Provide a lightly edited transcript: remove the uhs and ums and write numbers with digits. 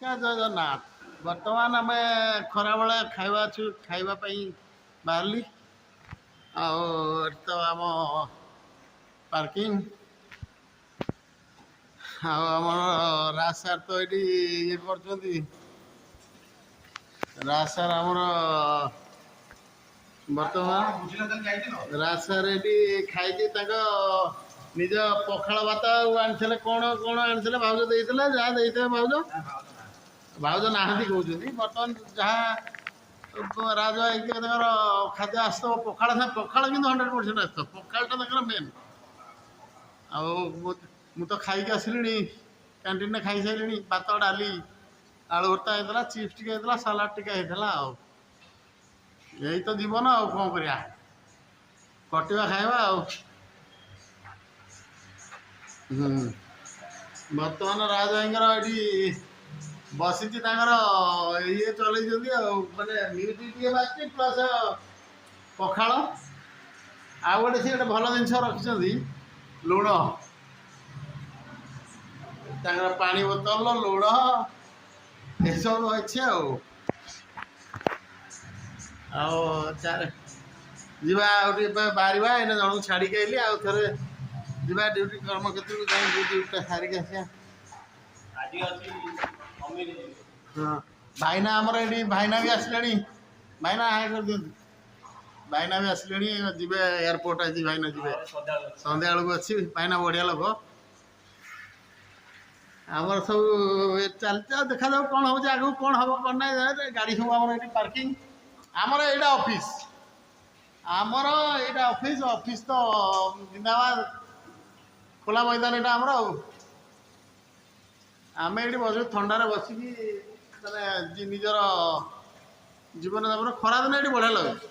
ଜୟ ଜଗନ୍ନାଥ। ବର୍ତ୍ତମାନ ଆମେ ଖରାବେଳେ ଖାଇବା ଅଛୁ, ଖାଇବା ପାଇଁ ବାହାରିଲି। ଆଉ ଏଠି ତ ଆମ ପାର୍କିଂ, ଆଉ ଆମର ରାଜ ସାର୍ ତ ଏଇଠି ଇଏ କରୁଛନ୍ତି। ରାଜ ସାର୍ ଆମର ବର୍ତ୍ତମାନ ରାଜ ସାର୍ ଏଇଠି ଖାଇକି ତାଙ୍କ ନିଜ ପଖାଳ ଭାତ ଆଉ ଆଣିଥିଲେ। କ'ଣ କ'ଣ ଆଣିଥିଲେ? ଭାଉଜ ଦେଇଥିଲେ, ଯାହା ଦେଇଥିବେ। ଭାଉଜ, ଭାଉଜ ନାହାନ୍ତି କହୁଛନ୍ତି। ବର୍ତ୍ତମାନ ଯାହା ରାଜ ହେଇକି ତାଙ୍କର ଖାଦ୍ୟ ଆସିଥିବ, ପଖାଳ, ପଖାଳ କିନ୍ତୁ 100% ଆସିଥିବ। ପଖାଳଟା ତାଙ୍କର ମେନ୍। ଆଉ ମୁଁ ତ ଖାଇକି ଆସିଲିଣି, କ୍ୟାଣ୍ଟିନରେ ଖାଇସାରିଲିଣି। ଭାତ, ଡାଲି, ଆଳୁ ଭର୍ତ୍ତା ହେଇଥିଲା, ଚିପ୍ସ ଟିକେ ହେଇଥିଲା, ସାଲାଡ଼ ଟିକେ ହେଇଥିଲା। ଆଉ ଏଇ ତ ଜୀବନ, ଆଉ କ'ଣ କରିବା? କଟିବା ଖାଇବା ଆଉ। ବର୍ତ୍ତମାନ ରାଜ ଭାଇଙ୍କର ଏଠି ବସିଛି, ତାଙ୍କର ଇଏ ଚଲେଇଛନ୍ତି, ଆଉ ମାନେ ମ୍ୟୁଜିକ୍ ଟିକେ ବାଜୁଛି, ପ୍ଲସ୍ ପଖାଳ। ଆଉ ଗୋଟେ ସେ ଗୋଟେ ଭଲ ଜିନିଷ ରଖିଛନ୍ତି, ଲୁଣ। ତାଙ୍କର ପାଣି ବୋତଲ, ଲୁଣ ଏସବୁ ଅଛି। ଆଉ ଆଉ ଯିବା, ଆଉ ଟିକେ ବାହାରିବା। ଏଇନା ଜଣକୁ ଛାଡ଼ିକି ଆଇଲି, ଆଉ ଥରେ ଯିବା ଡ୍ୟୁଟି, କର୍ମକ୍ଷେତ୍ରକୁ ଯାଇକି ଡ୍ୟୁଟିଟା ସାରିକି ଆସିବା। ହଁ, ଭାଇନା ଆମର ଏଠି, ଭାଇନା ବି ଆସିଲେଣି। ଭାଇନା, ହାଏ କରିଦିଅନ୍ତୁ। ଭାଇନା ବି ଆସିଲେଣି, ଯିବେ ଏୟାରପୋର୍ଟ ଆଜି। ଭାଇନା ଯିବେ ସନ୍ଧ୍ୟାବେଳକୁ ଅଛି। ଭାଇନା ବଢ଼ିଆ ଲୋକ। ଆମର ସବୁ ଚାଲିଛି, ଆଉ ଦେଖାଯାଉ କ'ଣ ହେଉଛି ଆଗକୁ, କ'ଣ ହେବ କ'ଣ ନାହିଁ। ଗାଡ଼ି ସବୁ ଆମର ଏଠି ପାର୍କିଂ। ଆମର ଏଇଟା ଅଫିସ୍, ଆମର ଏଇଟା ଅଫିସ୍। ଅଫିସ୍ ତ ଜିନ୍ଦାବାଦ, ଖୋଲା ମଇଦାନ ଏଇଟା ଆମର। ଆଉ ଆମେ ଏଇଠି ବସି ଥଣ୍ଡାରେ ବସିକି ମାନେ ନିଜର ଜୀବନ ଯାପନ। ଖରାଦିନ ଏଇଠି ବଢ଼ିଆ ଲାଗୁଛି।